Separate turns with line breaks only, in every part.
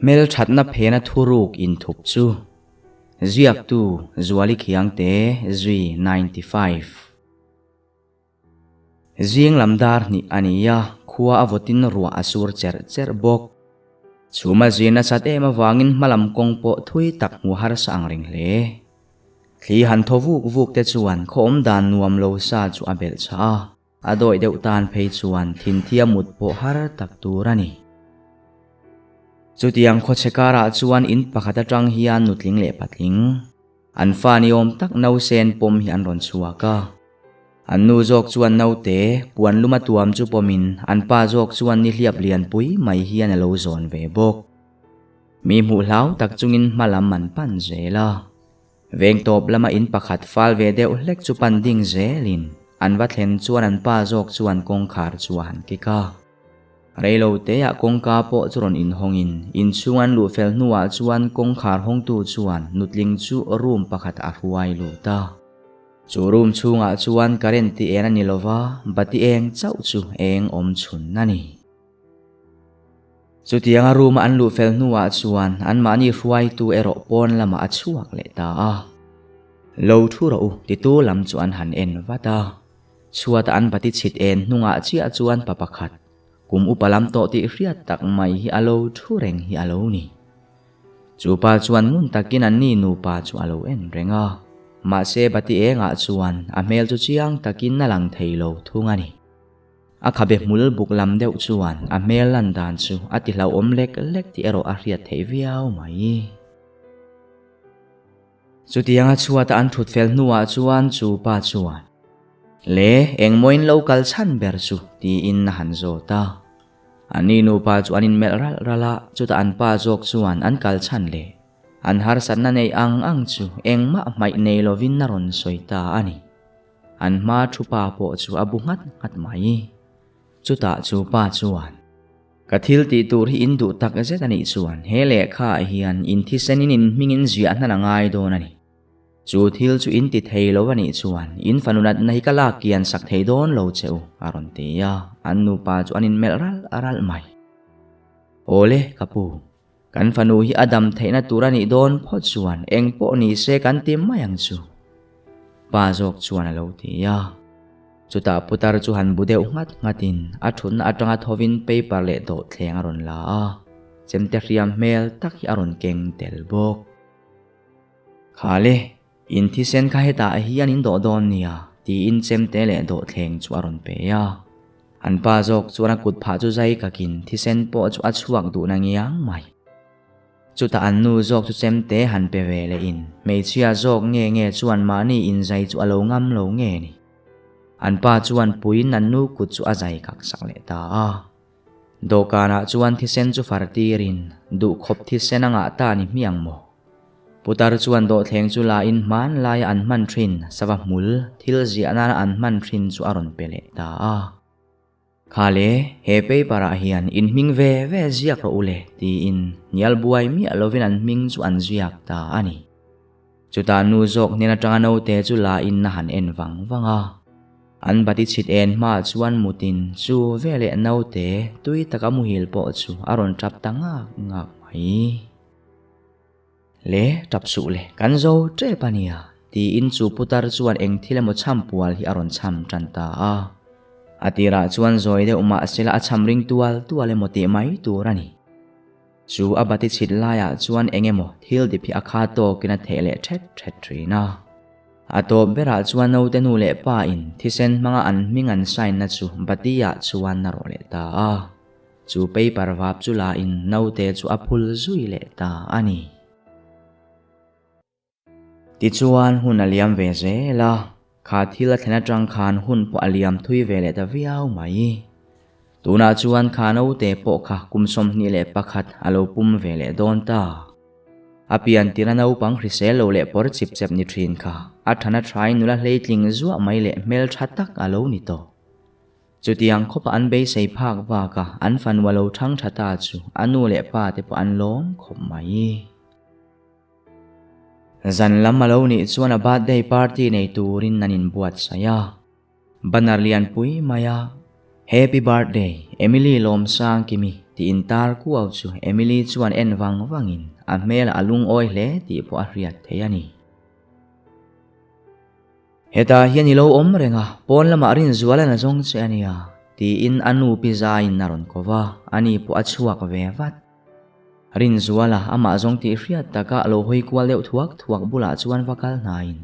Hmelthatna phena thuruk inthup chu. Ziaktu, Zuali Khiangte, Zui 95. Zing lam dar hnih a ni a, khua a vawtin ruah a sur cherh cherh bawk. Chhuma zir nasat em avangin hmalam kawng pawh thui tak hmu harsa ang reng hle. Thli han thaw vuk vuk te chuan khaw awm dan nuam lo sa chu a belh chah a, a dawih deuh tan phei chuan thinthia mut pawh har tak tur a ni. Chutiang khawchhe karah chuan in pakhat atang hian nutling leh patling, an fa ni awm tak nausen pawm hi an rawn chhuak a. An nu zawk chuan naute puan lum a tuam chu pawmin an pa zawk chuan nihliap lianpui mai hian a lo zawn ve bawk. Mi hmuh hlau tak chungin hma lam an pan zel a. Veng tawp lama in pakhat fal ve deuh hlek chu pan ding zelin an va thlen chuan an pa zawk chuan kawngkhar chu a han kik a. Reilo teah kawngka pawh chu rawn inhawngin inchhung an luh fel hnuah chuan kawngkhar hawngtu chuan nutling chu room pakhat a hruai lut a. Chu room chhungah chuan current ti en a ni lova, bati eng chauh chu eng awm chhun a ni. Chutianga room a an luh fel hnuah chuan anmahni hruaitu erawh pawn lamah a chhuak leh ta a. Lo thu rawh u titu lam chu an han en vat a. Chhuata an bati chhit en hnungah chiah chuan pa pakhat, kum upa lam tawh tih hriat tak mai hi a lo thu reng hi a lo ni. Chu pa chuan ngun takin an ni nupa chu a lo en reng a, mahse bati engah chuan a hmel chu chiang takin a lang thei lo thung a ni. A khabe hmul buk lam deuh chuan a hmel lan dan chu a ti hlauhawm lek lek tih erawh a hriat theih viau mai. Chutianga chhuata an thut fel hnuah chuan chu pa chuan, Le, engmawiin lo kal chhan ber chu? tiin a han zawt a. Ani nupa chu an inmelh ralh ralh a, chutah an pa zawk chuan an kal chhan leh an harsatna neih ang ang chu engmah hmaih nei lovin a rawn sawi ta a ni. An hma thu pa pawh chu a bu nghat nghat mai. Chutah chu pa chuan, Ka thil tih tur hi in duh tak zet a nih chuan he lehkha ah hian in thisenin in hmingin ziah hnan a ngai dawn a ni. Chu thil chu in ti thei lo a nih chuan in fanu natna hi ka lak kian sak thei dawn lo che u, a rawn ti a, an nupa chu an inmelh ralh ralh mai. Awle, ka pu, kan fanu hi a dam theihna tur a nih dawn phawt chuan eng pawh ni se kan ti mai ang chu, pa zawk chuan a lo ti a. Chutah putar chu han bu deuh nghat nghatin a thutna atanga thovin paper leh dawhthleng a rawn la a, chemte hriam hmel tak hi a rawn keng tel bawk. Khale, in thisen kha hetah hian in dawh dawn nia, tiin chemte leh dawhthleng chu a rawn pe a. An pa zawk chuan a kut phah chu zai kakin thisen pawh chu a chhuak duh na ngiang mai. Chutah an nu zawk chu chemte han pe ve leh in hmeichhia zawk nge nge chuan mahni inzai chu a lo ngam lo nge ni. An pa chuan puiin an nu kut chu a zai kak sak leh ta a. Dawhkanah chuan thisen chu far tirin duhkhawp thisen a ngah ta ni hmiang maw? Putar chuan dawhthleng chu la in hmanlaia an hman thin sava hmul thil ziah nana an hman thin chu a rawn pe leh ta a. Kha le, he paper ah hian in hming ve ve ziak rawh u le tiin hnial buai miah lovin an hming chu an ziak ta a ni. Chutah nu zawk hnen atanga naute chu la in a han en vang vang a. An bati chhit en hmaah chuan mutin chu veleh naute tui taka muhil pawh chu a rawn tap ta ngak ngak mai. Le, tap suh le, kan zo tep a nia, tiin chu putar chuan eng thil emaw chham pual hi a rawn chham tan ta a. A tirah chuan zawi deuh mah sela a chham ring tual tual emaw tih mai tur a ni. Chu a bati chhit laiah chuan eng emaw thil dip hi a kha tawkin a theh leh thet thet thin a. A tawp berah chuan naute nu leh pa in thisen hmanga an hming an sign na chu bati ah chuan a rawh leh ta a. Chu paper vap chu la in naute chu a phul zui leh ta a ni. Tichuan hun a liam ve zel a, kha thil a thlen atang khan hun pawh a liam thui ve leh ta viau mai. Tunah chuan kha naute pawh kha kum 21 a lo pum ve leh dawn ta. A pian tirh a naupang hrisel lo leh pawr chip chep ni thin kha a thana thain nula hleitling zuah mai leh hmeltha tak a lo ni tawh. Chutiang khawpa an beisei phak baka an fanu a lo thang tha ta chu a nu leh pa te pawh an lawm khawp mai. Zan lam a lo nih chuan a birthday party nei turin an inbuatsaih a. Banner lianpui mai a, Happy Birthday Emily Lawmsangkimi. tih intar kuau chu Emily chuan en vang vangin a hmelah a lungawi hle tih pawh a hriat thei a ni. Hetah hian i lo awm reng a, pawn lamah Rinzuala'n a zawng che a nia, tiin a nu pi zaiin a rawn ko va, ani pawh a chhuak ve vat. Rinzuala amah zawng tih hriat taka a lo hawi kual deuh thuak thuak bulah chuan va kal hnaiin,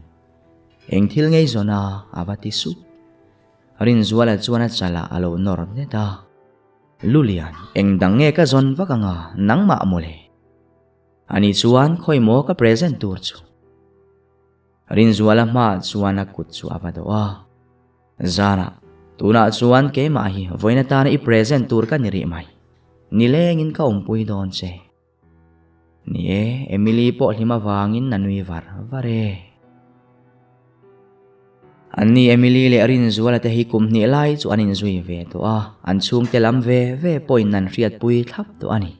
Eng thil ngei zawn a? a va ti sup. Rinzuala chuan a chalah a lo nawr net a. Lulian, eng dang nge ka zawn vak anga, nangmah mawle? Ani chuan khawi maw ka present tur chu? Rinzuala hmaah chuan a kut chu a va dawh a. Zanah, tunah chuan keimah hi vawiin atana i present tur ka ni rih mai. Nilengin ka awmpui dawn che. Ni e, Emily pawh hlim avangin a nui var var e. Anni Emily leh Rinzuala te hi kum hnih lai chu an inzui ve tawh a, an chhungte lam ve ve pawhin an hriatpui thlap tawh a ni.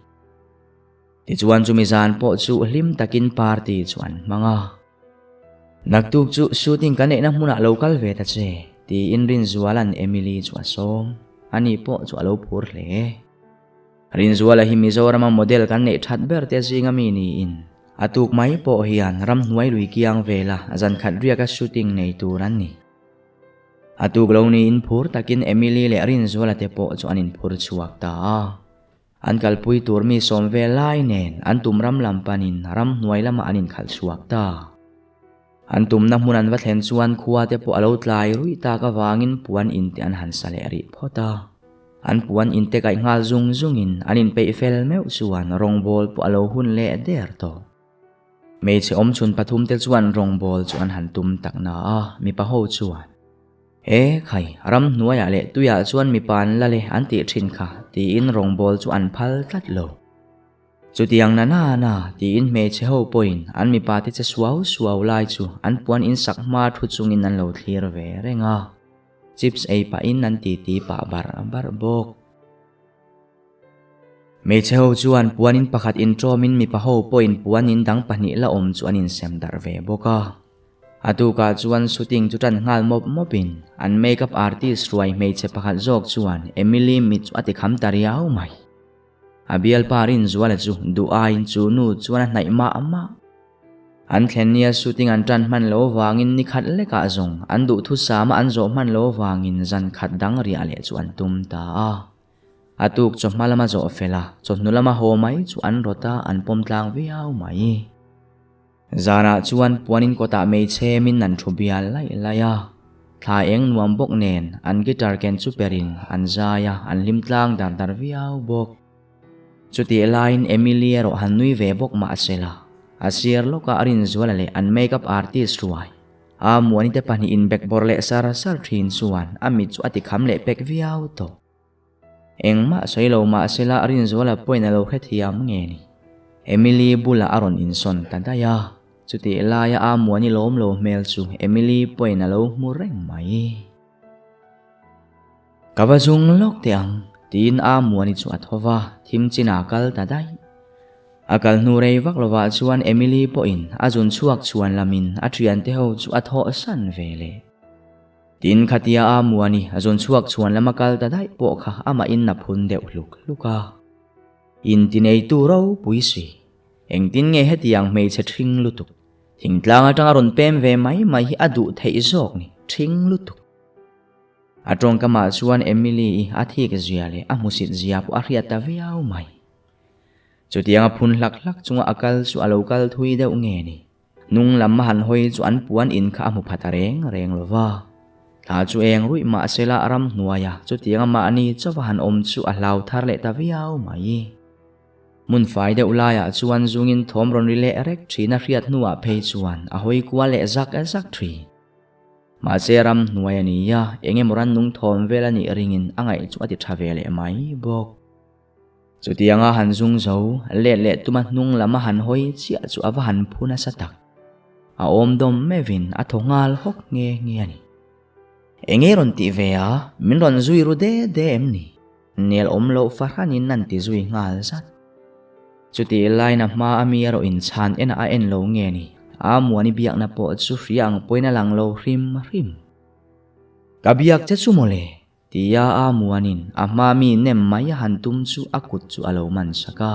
Tichuan chumi zan pawh chu hlim takin party chu an hmang a. Naktuk chu shooting kan neihna hmunah lo kal ve ta che, tiin Rinzuala'n Emily chu a sawm. Ani pawh chu a lo phur hle. Rinzuala hi Mizorama model kan neih that ber te zinga mi niin, a tuk mai pawh hian ramhnuai lui kiang vela zan khat riaka shooting nei tur an ni. A tuk lo niin phur takin Emily leh Rinzuala te pawh chu an inphur chhuak ta a. An kalpui tur mi sawm vel lai nen an tum ram lam panin ramhnuai lamah an inkhalh chhuak ta. An tumna hmun an va thlen chuan khua te pawh a lo tlai ruih tak avangin puan in te an han sa leh rih phawt a. An puan in te kaih nghal zung zungin an inpeih fel meuh chuan rawngbawl pawh a lo hun leh der tawh. Hmeichhe awmchhun pathum te chuan rawngbawl chu an han tum tak na a, mipa ho chuan. E khai, ramhnuaiah leh tuiah chuan mipa an la le an tih thin kha, tiin rawngbawl chu an phal tlat lo. Chutiang na na na, tiin hmeichhe ho pawhin an mipa te che suau suau lai chu an puan insak hma thu chungin an lo thlir ve reng a. Chips ei pahin an titi pah barh barh bawk. Hmeichhe ho chuan puanin pakhat inṭawmin mipa ho pawhin puanin dang pahnih la awm chu an insem darh ve bawk a. A tukah chuan shooting chu ṭan nghal mawp mawpin an makeup artist hruai hmeichhe pakhat zawk chuan Emily mit chu a ti kham ta riau mai. A bialpa Rinzuala chu duh aiin chu nu chuan a hnaih mah mah. An thlen nia shooting an ṭan hman lo vangin ni khat lekah zawng an duhthusama an zawh hman lo vangin zan khat dang riah leh chu an tum ta a. A tuk chawhma lama zawh fel a, chawhnu lama haw mai chu an rawt a, an pawm tlang viau mai. Zanah chuan puanin kawtah hmeichhe min an thu bial laih laih a, thla eng nuam bawk nen an guitar ken chu perin an zai a, an hlim tlang dar dar viau bawk. Chutih laiin Emily erawh han nui ve bawk mahsela, a sir lawkah Rinzuala leh an makeup artist ruai A Muani te pahnih inbekbawr leh sar sar thin chuan a mit chu a tikham leh pek viau tawh. Engmah sawi lo mahsela Rinzuala pawhin a lo hrethiam nge ni. Emily bulah a rawn insawn ta daih a, chutih laia A Muani lawm lo hmel chu Emily pawhin a lo hmu reng mai. Ka va zung lawk teh ang, tiin A Muani chu a tho va, thim chinah a kal ta daih. A kal hnu rei vak lovah chuan Emily pawhin a zun chhuak chhuan lamin a thiante ho chu a thawhsan ve leh. Tin, khatia A Muani a zun chhuak chhuan lama kal ta daih pawh kha amahin a phun deuh hluk hluk a. Intineitu ropui si, engtin nge hetiang hmeichhe ṭhing lutuk, thingtlang aṭanga rawn pem ve mai mai hi a duh theih zawk ni, ṭhing lutuk. A ṭawngkamah chuan Emily-i a thik zia leh a hmusit zia pawh a hriat ta viau mai. Chutianga phun hlak hlak chunga a kal chu a lo kal thui deuh nge ni? Hnung lam a han hawi chu an puan in kha a hmu pha ta reng reng lo va. Thla chu eng ruih mah sela a ram hnuai a, chutianga mahni chauva han awm chu a hlau thar leh ta viau mai. Hmun fai deuh laiah chuan zungin thawm rawn ri leh rek thin a hriat hnuah phei chuan a hawi kual leh zak zak thin. Mahse ram hnuai a ni a, eng emaw rannung thawm vel a nih ringin a ngaih chu a ti tha ve leh mai bawk. Chutianga han zung zo, let leh tuma hnung lam a han hawi chiah chu a va han phu nasa tak. A awm dawm meuhin a thaw nghal hawk nghe nghe a ni. Enge rawn tih ve a, min rawn zui ru de de em ni? Nel awm loh fahranin an ti zui nghal zat. Chutih lain a hma a mi erawh inchhan enah a en lo nge ni, a Muani biakna pawh chu hria ang pawhin a lang lo hrim hrim. Ka biak che chu mawle! Tia a muanin a hma mi nem mai a han tum chu a kut chu a lo man sak a,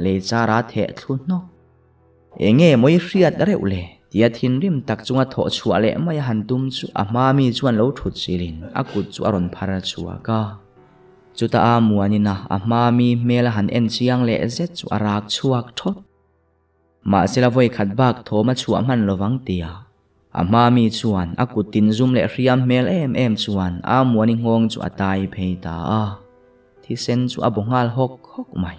lei char a theh thlu hnawk. Enge maw i hriat reuh le? Tia thinrim tak chunga thawh chhuah leh mai a han tum chu a hma mi chuan lo thut chilhin a kut chu a rawn phar chhuak a. Chutah a muanin a a hma mi hmel a han en chiang leh zet chu a rak chhuak thawt. Mahsela vawi khat bak thawm a chhuah hman lovang tia a hma mi chuan a kut tin zum leh hriam hmel em em chuan a muani nghawng chu a tai phei ta a, thisen chu a baw nghal hawk hawk mai.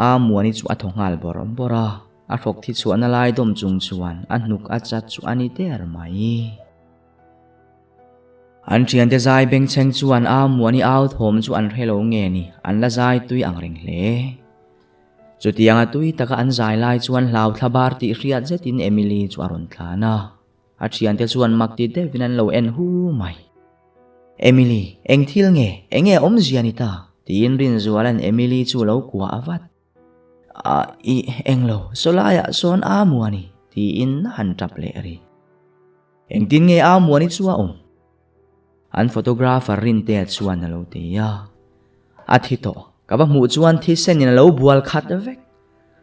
A muani chu a thaw nghal bawrh bawrh a, a hrawk thi chhuahna lai dawm chung chuan a hnuk a chat chu a ni der mai. An thiante zai bengchheng chuan a muani au thawm chu an hre lo nge ni, an la zai tui ang reng hle. Chutianga tui taka an zai lai chuan hlau thla bar tih hriat zetin Emily chu a rawn tlan a, a thiante chuan mak ti deuhin an lo en hu mai. Emily, eng thil nge? Enge a awmzia ni ta? tiin Rinzuala'n Emily chu lo kuah a vat. Ah, ih, englo, sawlaiah sawn a mu a ni, tiin a han tap leh rih. Engtin nge a mu a ni chu a awm? An photographer Rintea chuan a lo ti a. A thi tawh, ka va hmuh chuan thisen in a lo bual khat vek.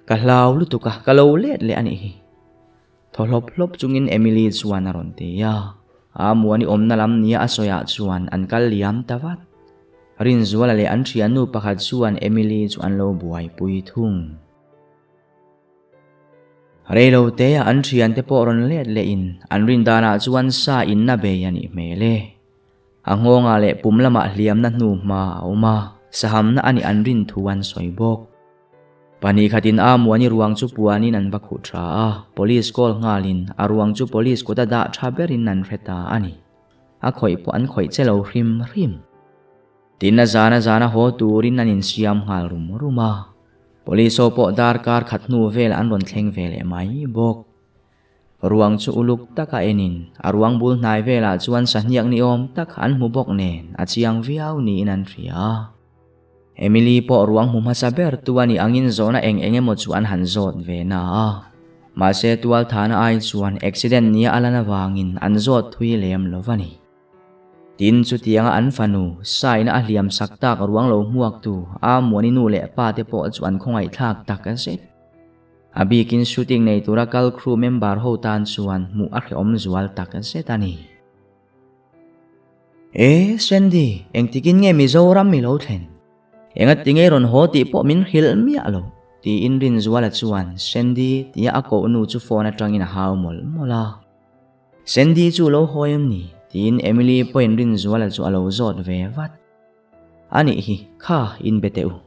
Ka hlau lutuk a, ka lo let leh a nih hi. Thaw hlawp hlawp chungin Emily chuan a rawn ti a. A muani awmna lam nia a sawiah chuan an kal liam ta vat. Rinzuala leh an thiannu pakhat chuan Emily chu an lo buaipui thung. Reilo te an thiante pawh rawn let lehin an rin danah chuan sa inna bei a nih hmel e. A nghawngah leh pum lamah hliamna hnu hma a awm a, sahamna a nih an rin thu an sawi bawk. Pahnih khatin a muani ruang chu puanin an va khuh tha a, police call nghalin a ruang chu police kuta dah tha berin an hre ta a ni. A khawih pawh an khawih che lo hrim hrim. Tin a zana zana haw turin an insiam nghal rum rum a. Police ho pawh darkar khat hnu vel an rawn thleng ve leh mai bawk. Ruang chu uluk taka enin a ruang bul hnai velah chuan sahniak ni awm tak an hmu bawk nen a chiang viau niin an hria. Emily pawh ruang hmu hmasa ber tu a nih angin zawhna eng eng emaw chu an han zawt ve na a. Mahse tualthana ai chuan accident nia a lan avangin an zawt thui lem lo va ni. Tin, chutianga an fanu, Saina a hliam sak tak ruang lo hmuaktu a Muani nu leh pa te pawh chu an khawngaihthlak tak zet. A bikin shooting nei tura kal crew member ho tan chuan hmuh a hrehawm zual tak zet a ni. E, Sandy, engtikin nge Mizoram i lo thlen? Engati nge rawn haw tih pawh min hrilh miah lo, tiin Rinzuala chuan Sandy tia a koh nu chu phone atangin a hau mawlh mawlh a. Sandy chu lo hawi em ni? tiin Emily pawhin Rinzuala chu a lo zawt ve vat. A nih hi, kha in be teh u.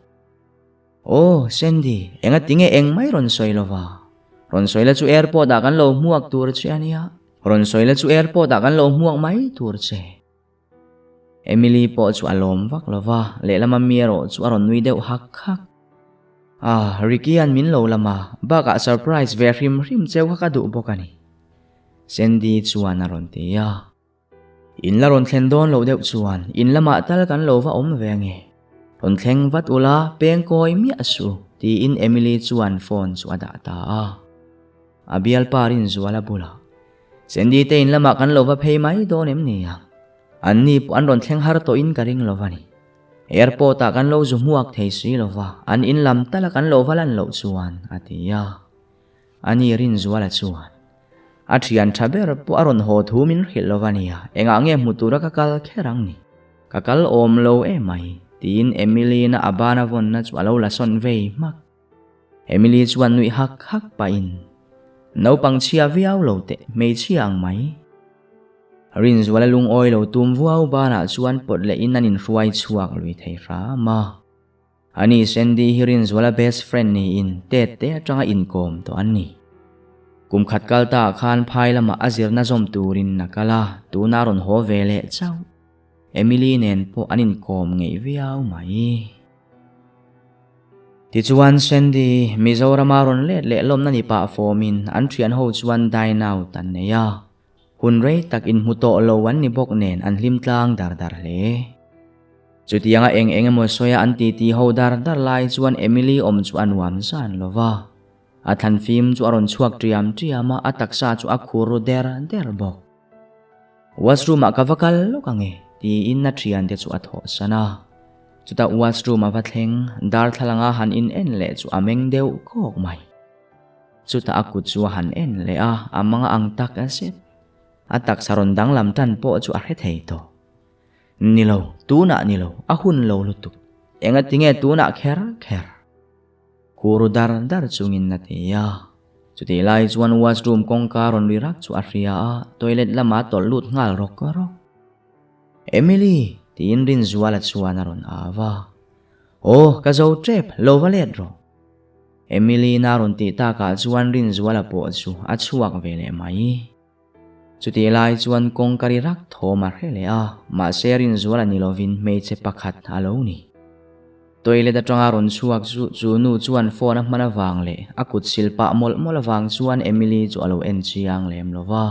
Aw, Sandy, enga tinge eng mai rawn sawi lova? Rawn sawi la chu airport ah kan lo hmuak tur che a nia. Rawn sawi la chu airport ah kan lo hmuak mai tur che. Emily pawh chu a lawm vak lova, lehlama mi erawh chu a rawn nui deuh hak hak. Ah, Ricky-a'n min lo lam a, bakah surprise ve hrim hrim cheu kha ka duh bawk a ni. Sandy chuan a rawn ti a. In la rawn thlen dawn loh deuh chuan in lamah tal kan lo va awm ve ange. Rawn thleng vat ula, peng kawi miah suh, tiin Emily chuan phone chu a dah ta a. A bialpa Rinzuala bulah Sandy te in lamah kan lo va phei mai dawn em ni ang? An ni pawh an rawn thleng har tawhin ka ring lo va ni. Airport ah kan lo zu hmuak thei si lo va, an in lam tala kan lo va lan loh chuan, a ti a. Ani Rinzuala chuan, A thian tha ber pawh a rawn haw thu min hrilh lo va nia, engah nge hmu tura ka kal kher ang ni? Ka kal awm lo emai, tiin Emily-na a bana vawnna chu a lo la sawn vei hmak. Emily chuan nuih hak hak pahin, Naupang chhia viau lo teh, hmeichhia ang mai. Rinzuala lungawi lo tum vuau banah chuan pawt lehin an inhruai chhuak lui thei hram a. Ani Sandy hi Rinzuala best friend niin tet te atanga inkawm tawh an ni. Kum khat kal ta ah khan phai lamah a zirna zawm turin a kal a, tuna rawn haw ve leh chauh. Emily nen pawh an inkawm ngeih viau mai. Tichuan Sandy, Mizorama rawn let leh lawmna ni pah fawmin an thian ho chuan dine out an nei a. Hun rei tak inhmu tawh lo an ni bawk nen an hlim tlang dar dar hle. Chutianga eng eng emaw sawia an titi ho dar dar lai chuan Emily awm chu a nuam zan lo va. A thlan fim chu a rawn chhuak tiam tiam a, a taksa chu a khur ru der der bawk. Washroom ah ka va kal lawk ang e. Tiin a thiante chu a thawhsan a. Chutah washroom a va thleng, darthlalanga han in en leh chu a meng deuh kawk mai. Chutah a kut chu a han en leh a, a mang ang tak a zet. A taksa rawn danglam tan pawh chu a hre thei tawh. Ni lo, tunah ni lo, a hun lo lutuk. Engatinge tunah kher kher? Khur dar dar chungin a ti a. Chutih lai chuan washroom kawngka rawn ri rak chu a hria a, toilet lamah tawlh lut nghal rawk rawk. Emily! tiin Rinzuala chuan a rawn au a. Aw, ka zo tep, lo va let rawh. Emily na rawn tih takah chuan Rinzuala pawh chu a chhuak ve leh mai. Chutih lai chuan kawngka ri rak thawm a hre leh a, mahse Rinzuala ni lovin hmeichhe pakhat a lo ni. Toilet atanga rawn chhuak chu chu nu chuan phone a hman avang leh a kut sil pah mawlh mawlh avang chuan Emily chu a lo en chiang lem lo va.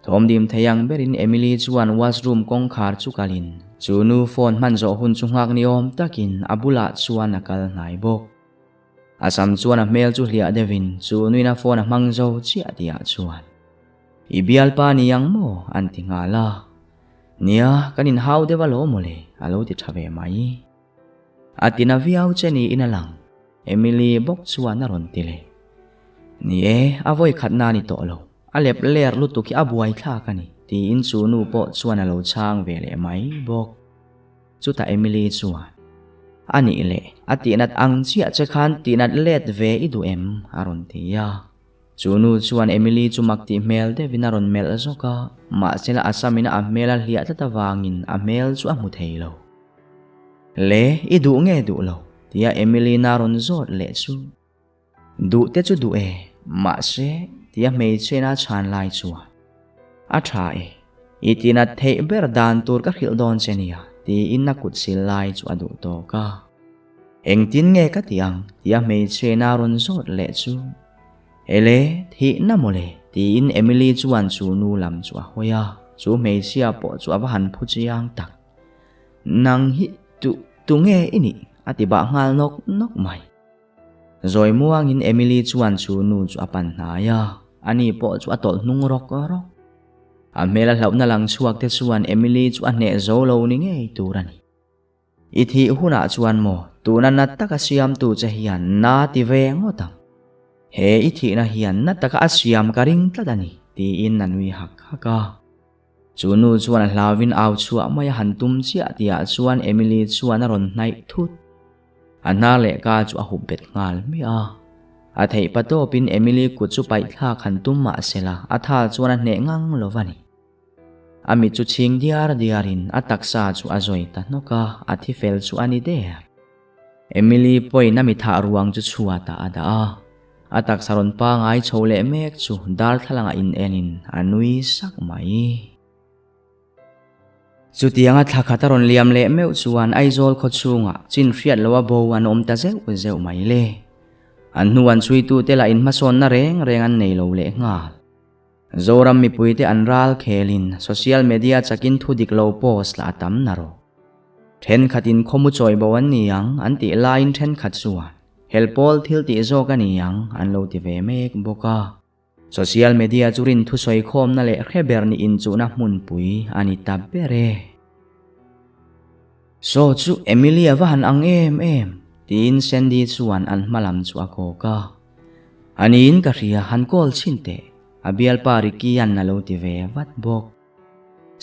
Thawm dim thei ang berin Emily chuan washroom kawngkhar chu kalin chu nu phone hman zawh hun chu nghak ni awm takin a bulah chuan a kal hnai bawk. A sam chuan a hmel chu hliah deuhin chu nuin a phone a hmang zo chiah tihah chuan I bialpa ni ang maw? an ti nghal a. Nia, kan inhau deuh alawm mawle, a lo ti tha ve mai. A tina viau che niin a lang, Emily bawk chuan a rawn ti leh. Ni e, a vawi khatna a ni tawh lo. A lep ler lutuk hi a buaithlak a ni, tiin chu nu pawh chuan a lo chhang ve leh mai bawk. Chutah Emily chuan, A nih leh, a tihnat ang chiah che khan tihnat let ve i duh em? a rawn ti a. Chu nu chuan Emily chu mak tih hmel deuhin a rawn melh zawk a, mahsela a samina a hmel a hliah tlat avangin a hmel chu a hmu thei lo. Le, i duh nge duh lo? tia Emily-na rawn zawt leh chu. Duh te chu duh e, mahse, tia hmeichhiain a chhan lai chuan, A tha e, i tinat theih ber dan tur ka hrilh dawn che nia, tiin a kut sil lai chu a duh tawk a. Engtin nge ka ti ang? tia hmeichhiain a rawn zawt leh chu. Ele, thihna mawle, tiin Emily chuan chu nu lam chu a hawi a, chu hmeichhia pawh chu a va han phu chiang tak. Nang hi tu, tunge i nih? a ti bah nghal nawk nawk mai. Zawi muangin Emily chuan chu nu chu a pan hnai a, ani pawh chu a tawlh hnung rawk rawk. A hmel a hlauhna lang chhuak te chuan Emily chu a hneh zo lo ni ngei tur a ni. I thih hunah chuan maw, tuna na taka siamtu che hian na ti ve ngawt ang. He i thihna hian na taka a siam ka ring tlat a ni, tiin a nui hak hak a. Chu nu chuan a hlauvin au chhuah mai a han tum chiah tihah chuan Emily chuan a rawn hnaih thut. A hnar leh ka chu a hup bet nghal hmiah a. A theih pa tawpin Emily kut chu paih thlak han tum mah se la, a thal chuan a hneh ngang lo va ni. A mit chu chhing diar diarin a taksa chu a zawi ta hnawk a, a thi fel chu a ni der. Emily pawhin a mithah ruang chu chhuatah a dah a. A taksa rawn pangai chho leh mek chu darthlalangah in enin a nui sak mai. Chutianga thla khat a rawn liam leh meuh chuan Aizawl khaw chhungah chin hriat loha bo an awm ta zeuh zeuh mai le. An hnu an chhuitute lah inhmasawnna reng reng an nei lo leh nghal. Zoram mipuite an ral khelin social media chakin thu dik lo post lah a tam na rawh. Thenkhatin khawmu chawi bo an ni ang an tih laiin thenkhat chuan helpawl thil tih zawk a ni ang an lo ti ve mek bawk a. Social media chu rin thusawi khawmna leh hre ber nih inchuhna hmunpui a ni ta ber e. Saw chu Emily a va han ang em em, tiin Sandy chuan an hma lam chu a kawk a. A niin ka hria, han call chhin teh, a bialpa Ricky-a'n a lo ti ve vat bawk.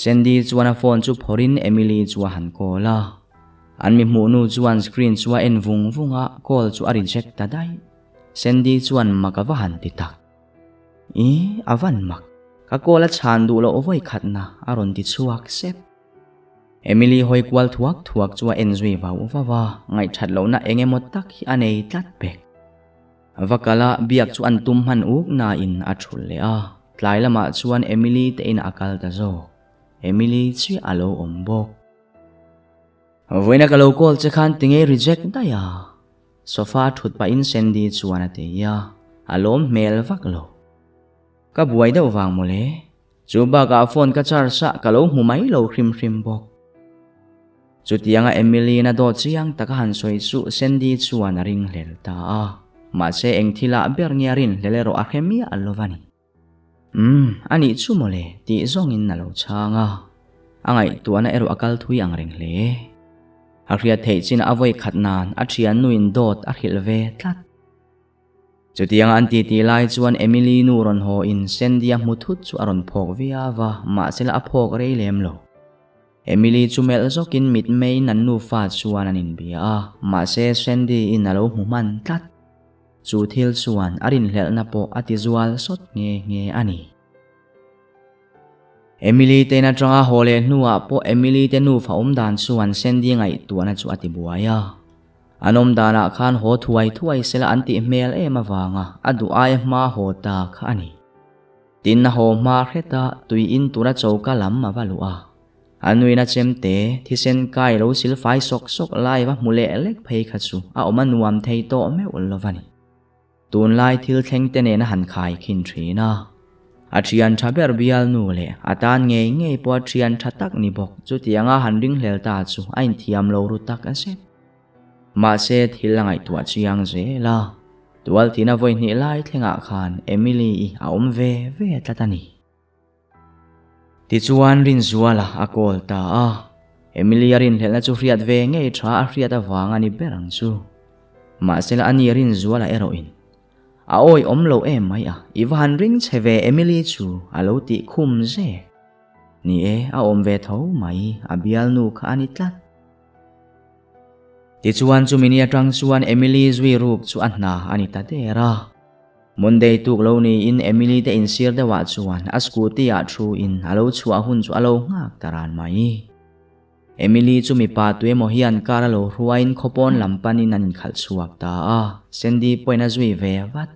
Sandy chuan a phone chu phawrhin Emily chu a han call a. An mi hmuh nu chuan screen chu a en vung vung a, call chu a reject ta daih. Sandy chuan mak a va han ti tak. Ih, a van mak. Ka call a chhan duh loh vawi khatna a rawn ti chhuak sep. Emily hawi kual thuak thuak chu a en zui vau vau a, ngaihthat lohna eng emaw tak hi a nei tlat pek. Va kala biak chu an tum hman uk nain a thulh leh a, tlai lamah chuan Emily te inah a kal ta zawk. Emily chiah a lo awm bawk. Vawiina ka lo call che khan tinge reject daih a? Sofa thut pahin Sandy chuan a ti a, a lawm hmel vak lo. Ka buai deuh vang mawle, chu bakah phone ka charge a ka lo hmu mai lo hrim hrim bawk. Chutianga Emily-in a dawt chiang taka han sawi chu Sandy chuan a ringhlel ta a, mahse eng thilah ber nge a rinhlel erawh a hre miah lo va ni. Umm, a nih chu mawle tih zawngin a lo chhang a. A ngaihtuahna erawh a kal thui ang reng hle. A hriat theih chin a vawi khat nan a thiannuin dawt a hrilh ve tlat. Chutianga an titi lai chuan Emily nu rawn haw in Sandy a hmu thut chu a rawn phawk viau a, mahsela a phawk rei lem lo. Emily chu melh zawkin mitmeiin an nufa chuan an inbia a, mahse Sandy in a lo hmu hman tlat. Chu thil chuan a rinhlelhna pawh a tizual sawt nghe nghe a ni. Emily te in atanga haw leh hnuah pawh Emily te nufa awm dan chuan Sandy ngaihtuahna chu a ti buai a. An awm danah khan haw thuai thuai sela an tih hmel em avanga a duh aia hma haw ta kha a ni. Tin a haw hma hret a, tui in tura choka lam a va luh a. A nuina chemte, thisen kai lo sil fai sawk sawk lai va hmu leh lek phei kha chu a awm a nuam thei tawh meuh lo va ni. Tunlai thil thleng te nen a han khai khin thin a. A thian tha ber bial nu leh a tan ngei ngei pawh a thian tha tak ni bawk chutianga han ringhlel ta chu a inthiam lo ru tak a zet. Mahse thil a ngaihtuah chiang zel a, tualthina vawi hnih lai thlengah khan Emily-i a awm ve ve tlat a ni. Tichuan Rinzuala a call ta a, Emily a rinhlelhna chu hriat ve ngei tha a hriat avang a ni ber ang chu. Mahsela a ni Rinzuala erawhin, A awi awm lo em mai a, i va han ring che ve Emily chu a lo tih khum zek. Ni e, a awm ve tho mai, a bialnu kha a ni tlat. Tichuan chumi ni atang chuan Emily zui ruk chu a hna a ni ta der a. Monday tuk lo niin Emily te insir deuhah chuan a scooty ah thu in a lo chhuah hun chu a lo nghak ta ran mai. Emily chu mipa tuemaw hian car a lo hruaiin khawpawn lam panin an inkhalh chhuak ta a, Sandy pawhin a zui ve vat.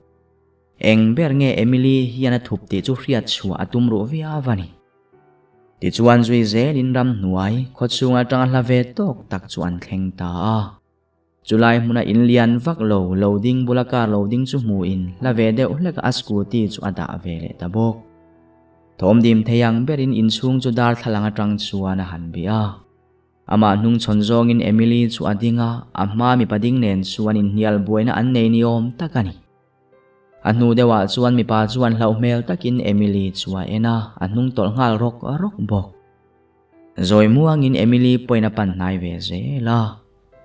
Eng ber nge Emily hian a thup tih chu hriat chhuah a tum ruh viau a ni. Tichuan zui zelin ramhnuai khawchhung atanga hla ve tawk tak chu an thleng ta a. Chulai hmuna in lian vak lo lo ding bula car lo ding chu hmuhin hla ve deuh hlekah a scooty chu a dah ve leh ta bawk. Thawmdim thei ang berin inchhung chu darthlalang atang chuan a han bih a. Amah hnungchhawn zawngin Emily chu a ding a, a hma mipa ding nen chuan inhnial buaina an nei ni awm tak a ni. A hnu deuhah chuan mipa chuan hlauh hmel takin Emily chu a en a, a hnung tawlh nghal rawk rawk bawk. Zawi muangin Emily pawhin a pan hnai ve zel a.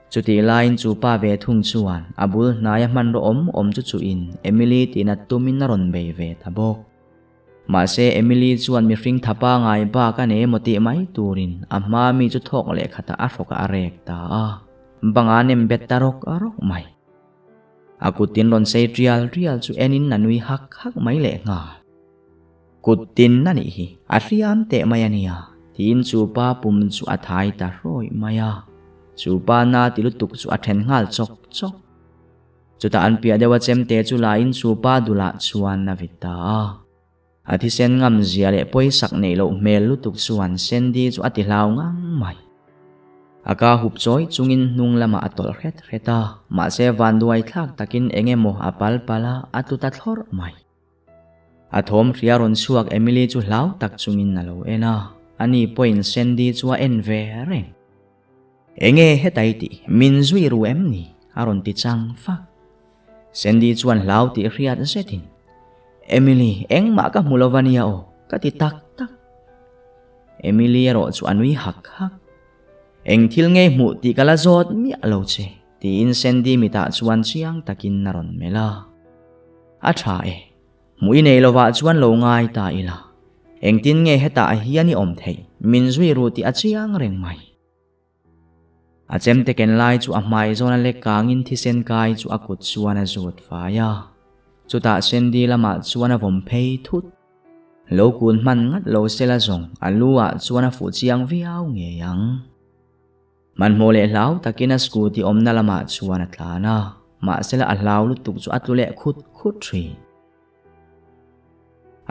Chutih laiin chu pa ve thung chuan a bul hnaia hmanraw awm awm chu chuhin Emily tihna tumin a rawn bei ve ta bawk. Mahse Emily chuan mihring tha pangai bak a nei emaw tih mai turin a hma mi chu thawk leh khatah a hrawkah a rek ta a, bangah a nem bet ta rawk rawk mai. A kuttin rawn sei rial rial chu enin a nui hak hak mai lehnghal. Kut tin a nih hi, a hriam teh mai a nia, tiin chu pa pum chu a thai ta hrawih mai a. Chu pa na ti lutuk chu a then nghal chawk chawk. Chutah an piah deuh a chemte chu lain chu pa dulah chuan a vit ta a. A thisen ngam zia leh pawisak neih loh hmel lutuk chuan Sandy chu a ti hlau ngang mai. A ka hup chawi chungin hnung lamah a tawlh hret hret a, mahse vanduai thlak takin eng emaw a pal pal a, a tlu ta thlawrh mai. A thawm hria rawn chhuak Emily chu hlau tak chungin a lo en a, ani pawhin Sandy chu a en ve reng. Enge hetai tih, min zui ru em ni? a rawn ti chang fak. Sandy chuan hlau tih hriat zetin, Emily, engmah ka hmu lo va nia aw, ka ti tak tak. Emily erawh chu a nui hak hak. Eng thil ngei hmuh tih ka la zawt miah lo che, tiin Sandy mitah chuan chiang takin a rawn melh a. A tha e, hmuh i nei lovah chuan lo ngai ta ila. Engtin nge hetah hian i awm theih, min zui ru tih a chiang reng mai. A chemte ken lai chu a hmai zawn a lek kangin thisen kai chu a kut chuan a zut fai a. Chutah Sandy lamah chuan a vawm phei thut. Lo kun hman ngat lo sela zawng a lu ah chuan a fuh chiang viau ngei ang. Hmanhmawh leh hlau takin a scooty awmna lamah chuan a tlan a, mahsela a hlau lutuk chu a tlu leh khut khut thin.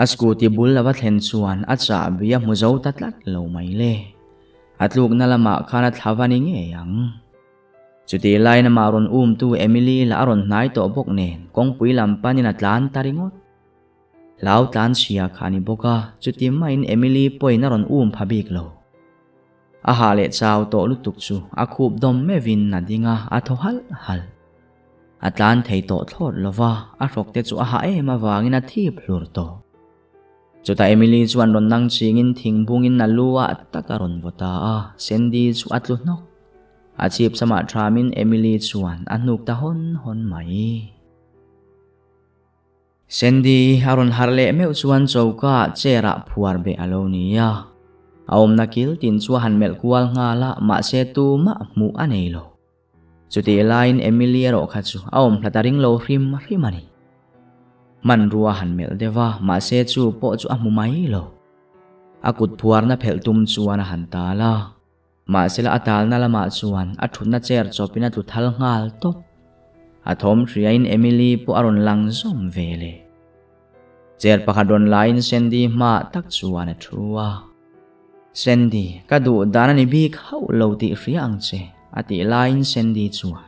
A scooty bul lova thlen chuan a chahbi a hmu zo ta tlat lo mai le. A tlukna lamah khan a thla va ni ngei ang. Chutih laiin amah rawn umtu Emily lah a rawn hnai tawh bawk nen kawngpui lam panin a tlan ta ringawt. Hlau tlan chhia kha a ni bawk a, chuti maiin Emily pawhin a rawn um pha bik lo. A hah leh chau tawh lutuk chu a khup dawm meuhin a ding a, a thaw halh halh. A tlan thei tawh thlawt lo va, a hrawk te chu a hah em avangin a thip hlur tawh. Chutah Emily chuan rawn nang chingin thingbungin a lu ah tak a rawn vaw ta a, Sandy chu a tlu hnawk. A chhip samah thamin Emily chuan a hnuk ta hawn hawn mai. Sandy a rawn harh leh meuh chuan choka ah chair ah phuar beh a lo ni a. A awmna kil tin chu a han melh kual nghal a, mahse tumah hmuh a nei lo. Chutih laiin Emily erawh kha chu a awm hlat a ring lo hrim hrim a ni. Hmanrua a han melh deuh a, mahse chu pawh chu a hmu mai lo. A kut phuarna phelh tum chuan a han tal a. Mahsela a talna lamah chuan a thutna chair chawpin a tlu thal nghal tawp. A thawm hriain Emily pawh a rawn lang zawm ve le. Chair pakhat rawn laiin Sandy hmaah tak chuan a thu a. Sandy, ka duh dan a ni bik hauh lo tih hria ang che, a tih laiin Sandy chuan,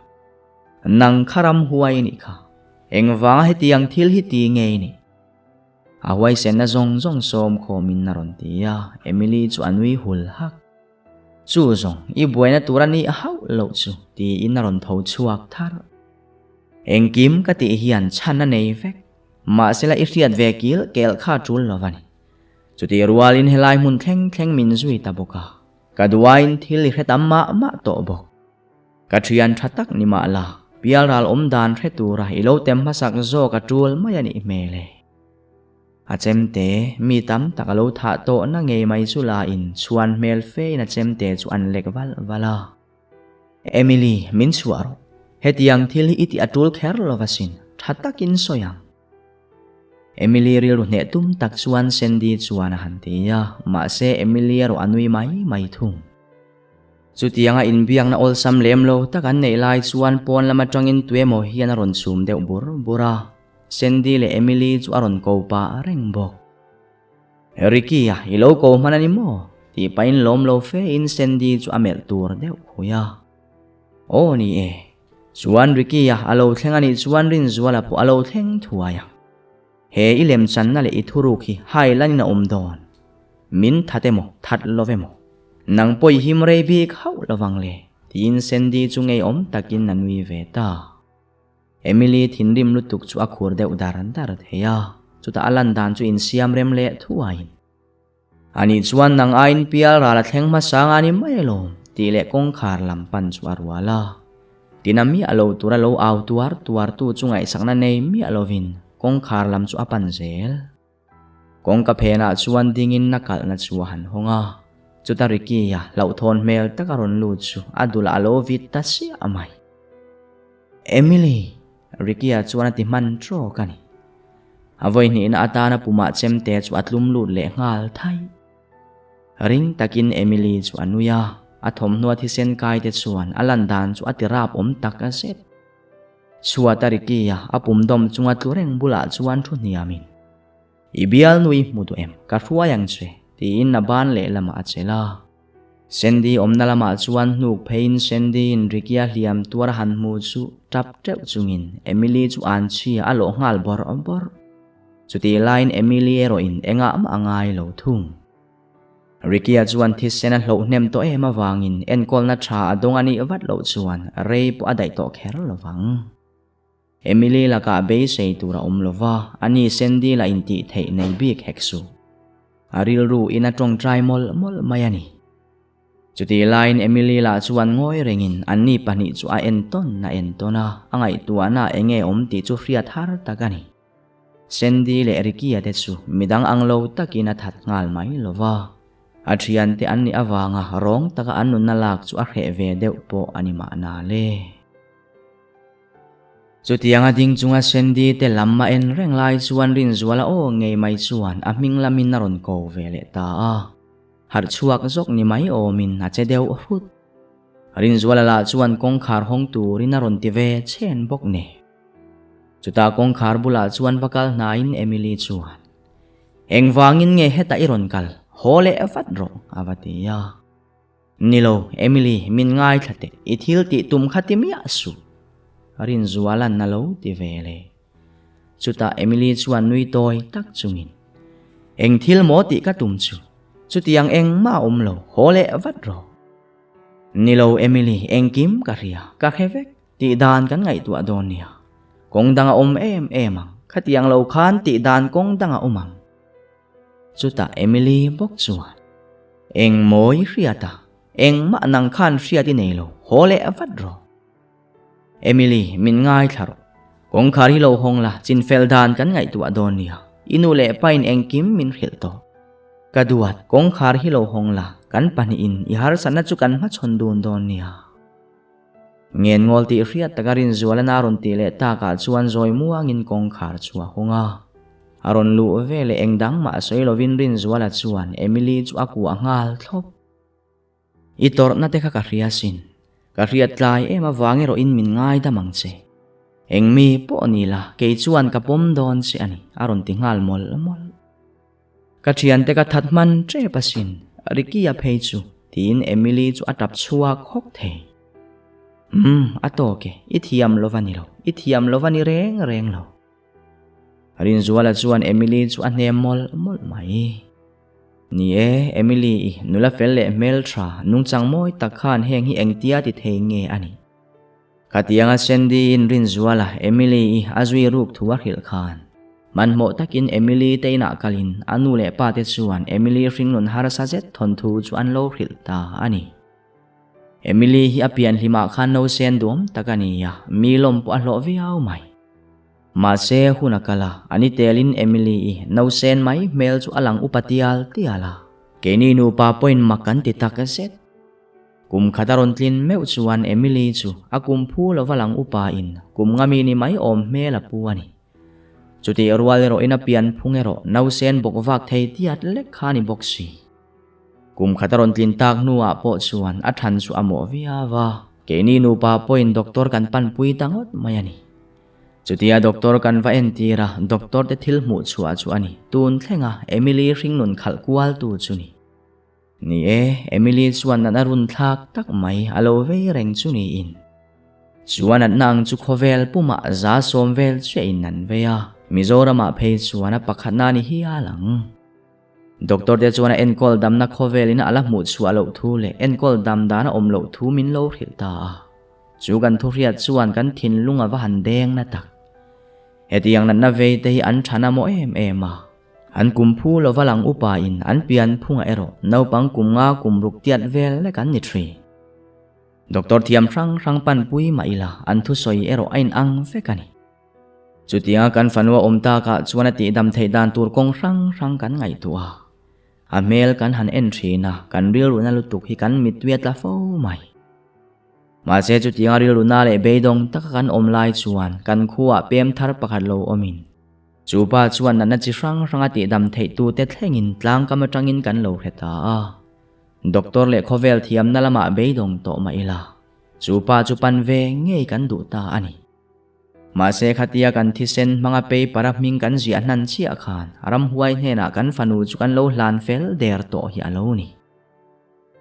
Nang kha ramhuai i nih kha, engvanga hetiang thil hi ti nge i nih? A huaisenna zawng zawng sawm khawmin a rawn ti a, Emily chu a nui hul hak. Chu zawng, i buaina tur a nih hauh loh chu, tiin a rawn tho chhuak thar. Engkim ka tih hian chhan a nei vek, mahsela i hriat ve kil kel kha a tul lo va ni. Chutih rualin helai hmun thleng thleng min zui ta bawk a, ka duain thil i hre tam mah mah tawh bawk. Ka thian tha tak ni mah la, pialral awm dan hre tura i lo tem hmasak zawk a tul mai a nih hmel e. A chemte, mi tam tak a lo thah tawhna ngei mai chu lain chhuan hmel fein a chemte chu an lek valh valh a. Emily, min chhuah rawh. Hetiang thil hi i tih a tul kher lo va sin, tha takin sawi ang. Emily rilru hneh tum tak chuan Sandy chuan a han ti a, mahse Emily erawh a nui mai mai thung. Chutianga inbiakna awlsam lem lo tak an neih lai chuan pawn lam atangin tuemaw hian a rawn chhum deuh bur bur a, Sandy leh Emily chu a rawn ko pah reng bawk. Ricky-a i lo ko hman a ni maw? tih pahin lawm lo fein Sandy chu a melh tur deuh khui a. Aw ni e, chuan Ricky-a a lo thleng a nih chuan Rinzuala pawh a lo thleng thuai a. He i lemchanna leh i thuruk hi hai lanin a awm dawn. Min that emaw, that lo emaw. Nang pawh i him rei bik hauh lo vang le, tiin Sandy chu ngeiawm takin a nui ve ta. Emily thinrim lutuk chu a khur deuh dar dar thei a, chutah a lan dan chu insiam rem leh thuaiin. Anih chuan nang aiin pial ral a thleng hmasa nga ni mai alawm, tih leh kawngkhar lam pan chu a rual a. Tina miah lo tura lo au tuar tuar tu chu ngaihsakna nei miah lovin kawngkhar lam chu a pan zel. Kawngka phenah chuan dingin a kalhna chu a han hawng a, chuta Ricky-a hlauhthawn hmel taka rawn lut chu a dulah a lo vit ta siah mai. Emily! Ricky-a chuan a ti hman trawk a ni. A vawi hnihna atana pumah chemte chu a tlum lut leh nghal thai. Ring takin Emily chu a nui a, a thawmhnaw thisen kai te chuan a lan dan chu a ti rap awm tak a zet. Chhuata Ricky-a a pum dawm chunga tlu reng bulah chuan thu hniamin, I bialnu i hmu duh em? Ka hruai ang che, tiin a ban lehlamah a chelh a. Sandy awmna lamah chuan hnuk pheiin Sandy-in Ricky-a hliam tuar a han hmu chu tap teuh chungin Emily chu an chhia a lawh nghal bawrh bawrh. Chutih laiin Emily erawhin engah mah a ngai lo thung. Ricky-a chuan thisen a hloh hnem tawh em avangin enkawlna tha a dawng a nih vat loh chuan rei pawh a daih tawh kher lo vang. Emily lakah beisei tur a awm lo va, ani Sandy lah intih theih nei bik hek suh. A rilru in a tawngtai mawlh mawlh mai a ni. Chutih laiin Emily lah chuan ngawi rengin anni pahnih chu a entawn a entawn a, a ngaihtuahna eng nge awm tih chu hriat har tak a ni. Sandy leh Ricky-a te chu midang ang lo takin a that nghal mai lo va, a thiante an nih avanga rawng taka an nunna lak chu a hreh ve deuh pawh a ni mahna le. Chutianga ding chunga Sandy te lam a en reng lai chuan Rinzuala aw ngei mai chuan a hming lamin a rawn ko ve leh ta a. Harh chhuak zawk ni mai awmin a che deuh hrut. Rinzuala lah chuan kawngkhar hawng turin a rawn ti ve chhen bawk ni. Chutah kawngkhar bulah chuan va kal hnaiin Emily chuan, Engvangin nge hetah i rawn kal? Haw leh vat rawh, a va ti a. Ni lo, Emily, min ngaithla teh, i thil tih tum kha ti miah suh. Rinzuala'n a lo ti ve le. Chutah Emily chuan nui tawi tak chungin, Eng thil maw tih ka tum chu, chutiang engmah a awm lo, haw leh vat rawh. Ni lo, Emily, engkim ka hria, ka hre vek, tih dan kan ngaihtuah dawn nia. Kawng dang a awm em em ang, khatiang lo khan tih dan kawng dang a awm ang. Chutah Emily bawk chuan, Eng maw i hriat a? Engmah nang khan hriat i nei lo, haw leh vat rawh. Emily, min ngaithla rawh. Kawngkhar hi lo hawng la, chinfel dan kan ngaihtuah dawn nia. I nu leh pain engkim min hrilh tawh. Ka duat, kawngkhar hi lo hawng la, kan pahnihin i harsatna chu kan hmachhawn dun dawn nia. Ngenngawl tih hriat taka Rinzualana a rawn tih leh takah chuan zawi muangin kawngkhar chu a hawng a. A rawn luh ve leh eng dang mah sawi lovin Rinzuala chuan Emily chu a kuah nghal thlawp. I tawrhna te kha ka hria sin. Ka hriat tlai em avang erawhin min ngaidam ang che. Eng mi pawh ni la, kei chuan ka pawm dawn che a ni, a rawn ti nghal mawlh mawlh. Ka thiante ka that hman tep asin, Ricky-a phei chu, tiin Emily chu a tap chhuak hawk thei. Umm, a tawk e, i thiam lo va ni lo, i thiam lo va ni reng reng lo. Rinzuala chuan Emily chu a hnem mawlh mawlh mai. Ni e, Emily i nula fel leh hmeltha nungchang mawi tak khan heng hi engtia ti thei nge a nih? Khatianga Sandy in Rinzuala Emily i a zui ruk thu a hrilh khan hmanhmawh takin Emily te inah kalin a nu leh pa te chuan Emily hringnun harsa zet thawnthu chu an lo hrilh ta a ni. Emily hi a pianhlimah khan nausen duam tak a ni a, mi lawm pawh a hlawh viau mai. Mahse, hun a kal a, a ni telin Emily-i nausen mai hmel chu a lang upa tial tial a. Keini nupa pawhin mak kan ti tak zet. Kum khat a rawn tlin meuh chuan Emily chu a kum phu lova lang upain kum nga mi ni mai awm hmel a pu a ni. Chutih rual erawhin a pian phung erawh nausen bawk vak thei tiat lek kha a ni bawk si. Kum khat a rawn tlin tak hnuah pawh chuan a than chu a mawh viau a, keini nupa pawhin doctor kan panpui ta ngawt mai a ni. Chutia doctor kan va entir a, doctor te thil hmuh chhuah chu a ni. Tun thlenga Emily hringnun khalh kual tu chu ni. Ni e, Emily chuan natna run thlak tak mai a lo vei reng chu niin. Chu a natna ang chu khawvel pumah za sawm vel chiah in an vei a, Mizoramah phei chuan a pakhatna ni hial ang. Doctor te chuan a enkawl damna khawvelin a la hmuh chhuah loh thu leh enkawl dam dan a awm loh thu min lo hrilh ta a. Chu kan thuhriat chuan kan thinlung a va han deng na tak. Hetiang natna vei te hi an tha na maw em em a. An kum phu lova lang upa in an pian phungah erawh naupang kum nga kum ruk tiat vel lek an ni thin. Doctor thiam hrang hrang panpui mah ila an thusawi erawh a inang vek a ni. Chutianga kan fanua awm takah chuan a tihdam theih dan tur kawng hrang hrang kan ngaihtuah a. A hmel kan han en thin a, kan rilruna lutuk hi kan mittui a tla fo mai. Mahse chutianga rilruna leh beidawng taka kan awm lai chuan kan khuaah pem thar pakhat lo awmin, chu pa chuan natna chi hrang hranga tihdam theih tute thlengin tlangkam atangin kan lo hre ta a. Doctor leh khawvel thiamna lamah beidawng tawh mah ila, chu pa chu pan ve ngei kan duh ta a ni. Mahse khatia kan thisen hmanga paper a hming kan ziah hnan chiah khan ramhuai hnenah kan fanu chu kan lo hlan fel der tawh hi a lo ni.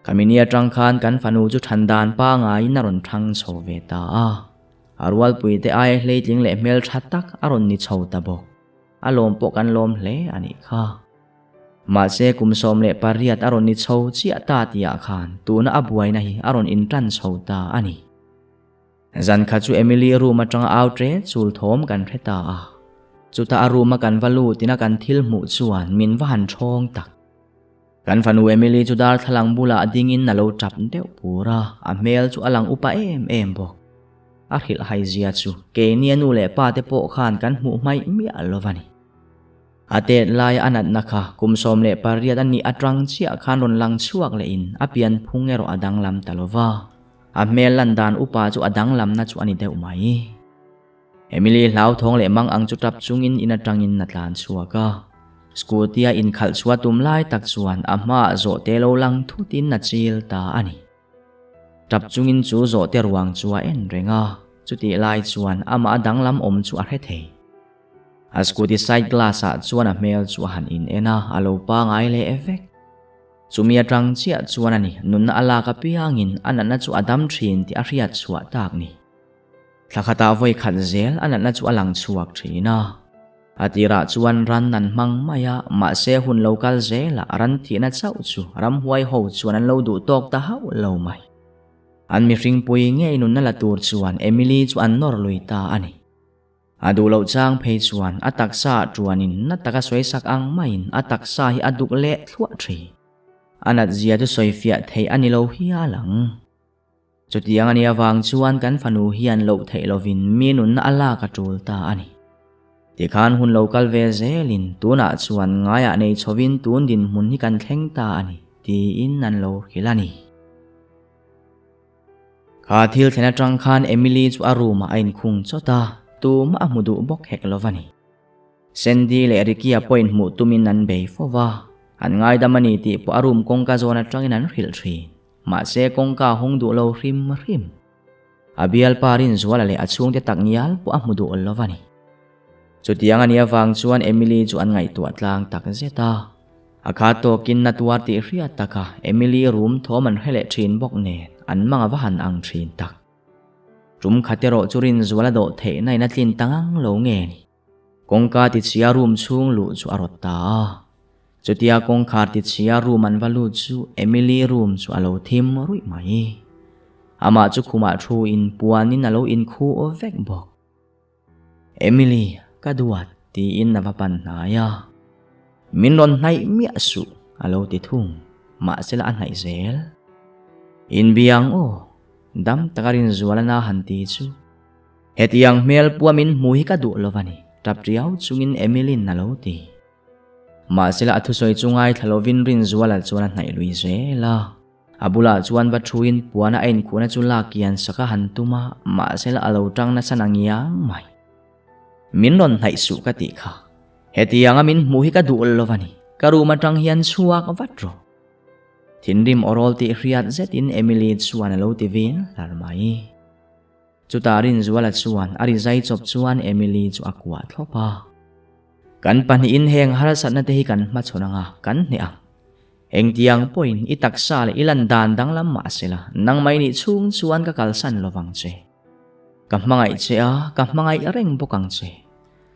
Khami atang khan kan fanu chu than dan pangaiin a rawn thang chho ve ta a. A rualpuite aia hleitling leh hmel tha tak a rawn ni chho ta bawk. A lawm pawh kan lawm hle a nih kha. Mahse kum 18 a rawn ni chho chiah ta tihah khan tuna a buaina hi a rawn intan chho ta a ni. Zan kha chu Emily room atanga au ṭe chul thawm kan hre ta a. Chutah a room a kan va lut ina kan thil hmuh chuan min va han ṭhawng tak. Kan fanu Emily chu darthlalang bulah dingin a lo ṭap deuh pur a, a hmel chu a lang upa em em bawk. A hrilhhai zia chu keini a nu leh pa te pawh khan kan hmuh hmaih miah lo va ni. A tet laia a natna kha kum 18 a nih aṭang chiah khan rawn lang chhuak lehin a pianphung erawh a danglam ta lo va. A hmel lan dan upa chu a danglamna chu a ni deuh mai. Emily hlauthawng leh mang ang chu tap chungin in atangin a tlan chhuak a. Scooty a inkhalh chhuah tum lai tak chuan a hmaah zawhte lo lang thutin a chil ta a ni. Tap chungin chu zawhte ruang chu a en reng a, chutih lai chuan amah a danglam awm chu a hre thei. A scooty side glass ah chuan a hmel chu a han in en a, a lo pangai leh vek. Chumi atang chiah chuan a ni, nunna a lak apiangin a natna chu a dam thin tih a hriat chhuah tak ni. Thla khatah vawi khat zel a natna chu a lang chhuak thin a. A tirah chuan ran an hmang mai a, mahse hun lo kal zelah ran thihna chauh chu ramhuai ho chuan an lo duh tawk ta hauh lo mai. An mihringpui ngei nunna la tur chuan Emily chu an nawr lui ta a ni. A duh loh chang phei chuan a taksa ah tuanin na taka sawi sak ang maiin a taksa hi a duk leh thluah thin. A nat zia chu sawi fiah theih a ni lo hial ang. Chutiang a nih avang chuan kan fanu hian loh theih lovin mi nunna a lak a tul ta a ni. Tikhan hun lo kal ve zelin tunah chuan ngaiah nei chhovin tun dinhmun hi kan thleng ta a ni, tiin an lo hrilh a ni. Kha thil thlen atang khan Emily chu a room ah a inkhung chawt a, tumah a hmu duh bawk hek lo va ni. Sandy leh Ricky-a pawhin hmuh tumin an bei fo va, an ngaidam a ni tih pawh a room kawngka zawn atangin an hrilh thin. Mahse kawngka a hawng duh lo hrim hrim. A bialpa Rinzuala leh a chhungte tak ngial pawh a hmu duh lo va ni. Chutiang a nih avang chuan Emily chu an ngaihtuah tlang tak zet a. A kha tawkin na tuar tih hriat taka Emily room thawm an hre leh thin bawk nen an mang a va han ang thin tak. Tum khat erawh chu Rinzuala dawh theihna in a tlin ta ngang lo nge ni. Kawngka tichhia room chhung luh chu a rawt ta a. Chutia kawngkhar tichhia room an va lut chu Emily room chu a lo thim ruih mai. Amah chu khumah thu in puanin a lo inkhu vek bawk. Emily, ka duat, tiin a va pan hnai a. Min rawn hnaih miah suh, a lo ti thung. Mahsela a hnaih zel. Inbiang aw, dam taka Rinzuala na han ti chu. Hetiang hmel pua min hmu hi ka duh lo va ni, tap riau chungin Emily-in a lo ti. Mahsela a thusawi chu ngaithla lovin Rinzuala chuan a hnaih lui zel a. A bulah chuan va thuin puana a inkhuhna chu lak kian sak a han tum a, mahsela a lo tang nasa na ngiang mai. Min rawn hnaih suh ka tih kha. Hetianga min hmuh hi ka duh lo va ni, ka room atang hian chhuak vat rawh. Thinrim awrawl tih hriat zetin Emily chuan a lo ti vin hlar mai. Chutah Rinzuala chuan a rizai chawp chuan Emily chu a kuah thlawp a. Kan pahnihin heng harsatna te hi kan hmachhawn anga kan hneh ang. Engtiang pawhin i taksa leh i lan dan danglam mah sela, nangmah i nih chhung chuan ka kalsan lovang che. Ka hmangaih che a, ka hmangaih reng bawk ang che.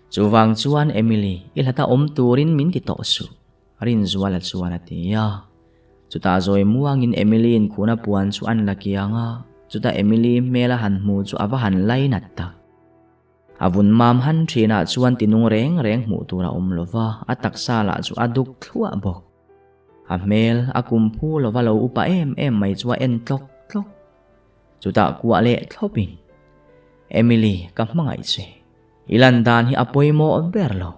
Chuvang chuan Emily, i hlata awm turin min ti tawh suh, Rinzuala chuan a ti a. Chutah zawi muangin Emily inkhuna puan chu an la kiang a, chutah Emily hmel a han hmu chu a va han lainat tak. A vun mam han thinah chuan tinung reng reng hmuh tur a awm lo va, a taksa lah chu a duk thluah bawk. A hmel, a kum phu lova lo upa em em mai chu a en tlawk tlawk. Chutah kuah leh thlawpin, Emily, ka hmangaih che. I lan dan hi a pawimawh ber lo.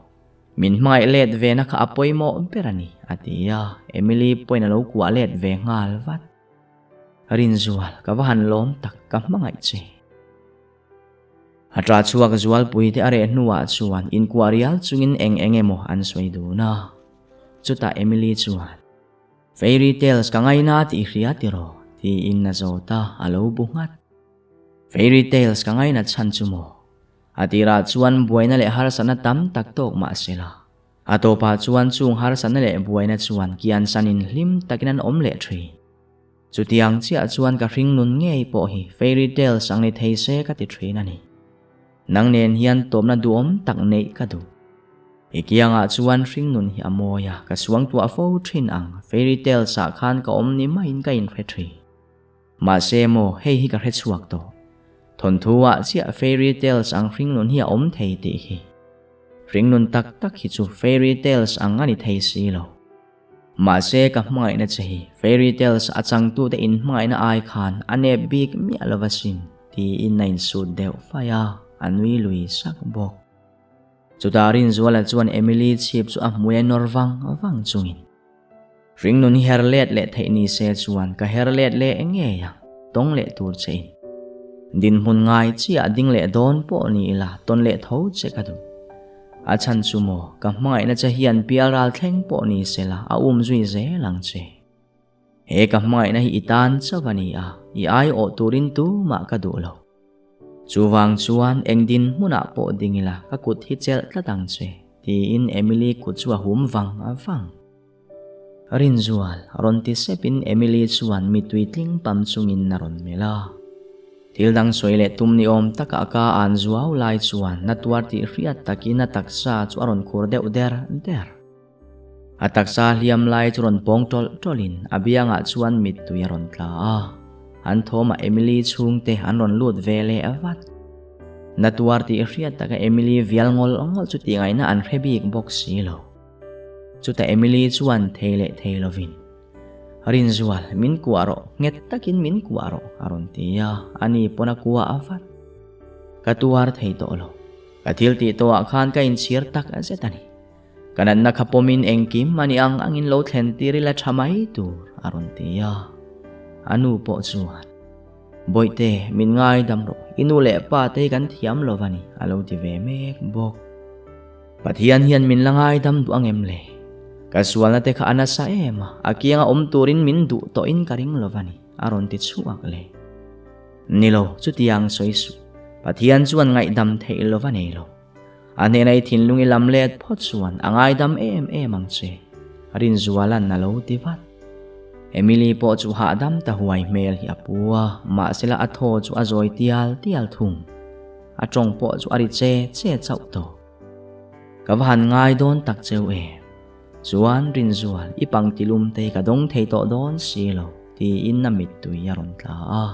Min hmangaih let ve na kha a pawimawh ber a ni, a ti a, Emily pawhin a lo kuah let ve nghal vat. Rinzual, ka va han lawm tak, ka hmangaih che. A ṭah chhuak zualpui te a reh hnuah chuan inkuah rial chungin eng eng emaw an sawi dun a. Chutah Emily chuan, Fairy tales ka ngaina tih i hria tiraw? tiin a zawt a, a lo bu nghat. Fairy tales ka ngaina chhan chu maw? A tirah chuan buaina leh harsatna tam tak tawk mah sela. A tawpah chuan chung harsatna leh buaina chuan kiansanin hlim takin an awm leh ṭhin. Chutiang chiah chuan ka hring nun ngei pawh hi fairy tales ang ni thei se ka ti thin a ni. Nang nen hian tawpna duhawm tak neih ka duh. I kiangah chuan hring nun hi a mawi a, ka suangtuah fo thin ang, fairy tales ah khan ka awm ni maiin ka inhre thin. Mahse maw, hei hi ka hre chhuak tawh. Thawnthu ah chiah fairy tales ang hring nun hi a awm thei tih hi. Hring nun tak tak hi chu fairy tales ang a ni thei si lo. Mahse ka hmangaihna che hi fairy tales a changtute inhmangaihna ai khan a nep bik miah lo asin tiin a insut deuh faih a, a nui lui sak bawk. Chutah Rinzuala chuan Emily chhip chu a hmui a nawr vang vang chungin Hringnun hi her let leh theih ni se chuan ka her let leh ngei ang, tawng leh tur che in. Dinhmun ngai chiah ding leh dawn pawh ni ila tawn leh tho che ka duh. A chhan chu maw, ka hmangaihna che hian pial ral thleng pawh ni sela a um zui zel ang che. He ka hmangaihna hi i tan chauh a ni a, i aiawh turin tumah ka duh lo. Chuvang chuan eng dinhmunah pawh ding ila ka kut hi chelh tlat ang che, tiin Emily kut chu a hum vang vang. Rinzual, rawn ti sepin Emily chuan mitui tling pam chungin a rawn melh a. Thil dang sawi leh tum ni awm taka a ka an zuau lai chuan na tuar tih hriat takin a taksa chu a rawn khur deuh der der. A taksa hliam lai chu rawn pawng tawlh tawlhin a biangah chuan mittui a rawn tla a. An thawmah Emily chhungte an rawn lut ve leh vat. Na tuar tih hriat taka Emily vial ngawl ngawl chu tih ngaihna an hre bik bawk si lo. Chutah Emily chuan thei leh thei lovin, Rinzual, min kuah rawh, nghet takin min kuah rawh, a rawn ti a, ani pawn a kuah a vat. Ka tuar thei tawh lo. Ka thil tih tawhah khan ka inchhir tak zet a ni. Ka natna kha pawmin engkim a ni ang angin lo thlen tir ila tha mai tur, a rawn ti a. A nu pawh chuan, Bawihte, min ngaidam rawh, i nu leh pa te hi kan thiam lo va ni, a lo ti ve mek bawk. Pathian hian min la ngaidam duh ang em le? Ka sualna te kha a nasa em a, a kianga awm turin min duh tawhin ka ring lo va ni, a rawn ti chhuak le. Ni lo, chutiang sawi suh. Pathian chuan ngaihdam theih lo va nei lo. A hnena i thinlung i lam let phawt chuan a ngaidam em em ang che, Rinzuala'n a lo ti vat. Emily pawh chu hahdam ta huai hmel hi a pu a, mahsela a thaw chu a zawi tial tial thung. A tawng pawh chu a ri che che chauh tawh. Ka va han ngai dawn tak cheu e. Chuan Rinzual, i pangti lum te hi ka dawng thei tawh dawn si lo, tiin a mittui a rawn tla a.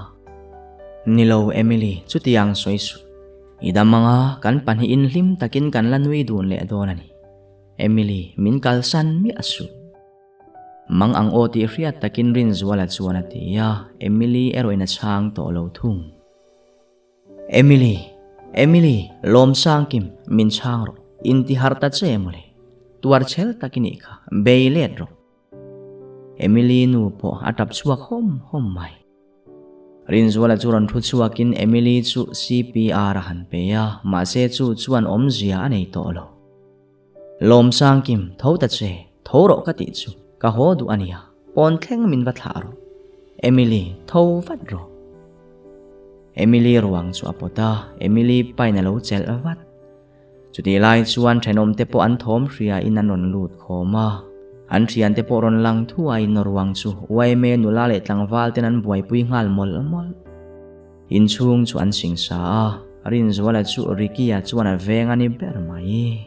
Ni lo Emily, chutiang sawi suh. I dam anga kan pahnihin hlim takin kan la nui dun leh dawn a ni. Emily, min kalsan miah suh. Mang ang aw tih hriat takin Rinzuala chuan a ti a, Emily erawhin a chhang tawh lo thung. Emily! Emily! Lawmsangkim, min chhang rawh. Inti harh ta che mawle. Tuar chhel tak i nih kha, bei let rawh. Emily nu pawh a tap chhuak hawm hawm mai. Rinzuala chu rawn thu chhuakin Emily chu CPR a han pe a, mahse chu chuan awmzia a nei tawh lo. Lawmsangkim, tho ta che, tho rawh ka tih chu, ka haw duh a nia, pawn thleng min va thlah rawh. Emily, tho vat rawh. Emily ruang chu a pawt a, Emily pain a lo chelh vat. Chutih lai chuan thenawmte pawh an thawm hriain an rawn lut khawm a, an thiante pawh rawn lang thuaiin ruang chu YMA nula leh tlangval ten an buaipui nghal mawlh mawlh. Inchhung chu an singsa a, Rinzuala chu Ricky-a chuan a veng a ni ber mai.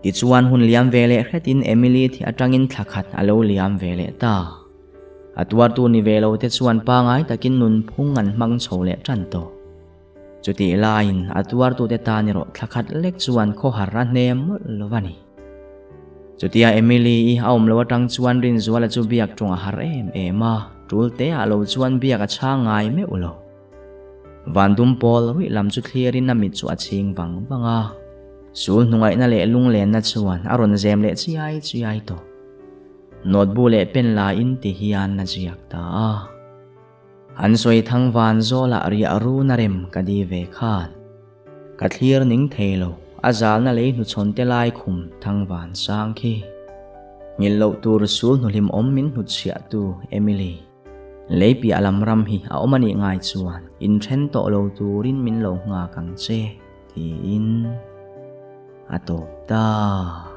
Tichuan hun liam ve leh hretin Emily thi atangin thla khat a lo liam ve leh ta. A tuartu ni ve lo te chuan pangai takin nunphung an hmang chho leh tan tawh. Chutih laiin a tuartute tan erawh thla khat lek chuan khawhar a hnem mawlh lo a ni. Chutia Emily-i a awm lo atang chuan Rinzuala chu biak ṭawng a har em em a, ṭul te ah lo chuan biak a chhang ngai meuh lo. Vandum pawl ruih lam chu thlirin a mit chu a chhing vang vang a, sul hnungaihna leh lunglenna chuan a rawn zem leh chiai chiai tawh. Notebook leh pen la in ti hian a ziak ta a. An sawi thang van zawlah riah run a rem ka di ve khan. Ka thlir ning thei lo, a zalna lei hnuchhawn te lai khum thang van sang khi. Nghilh loh tur sul hnuhlim awm min hnutchhiah tu Emily. Lei piah lam ram hi a awm a nih ngai chuan inthen tawh lo turin min lo nghak ang che, tiin a tawp ta.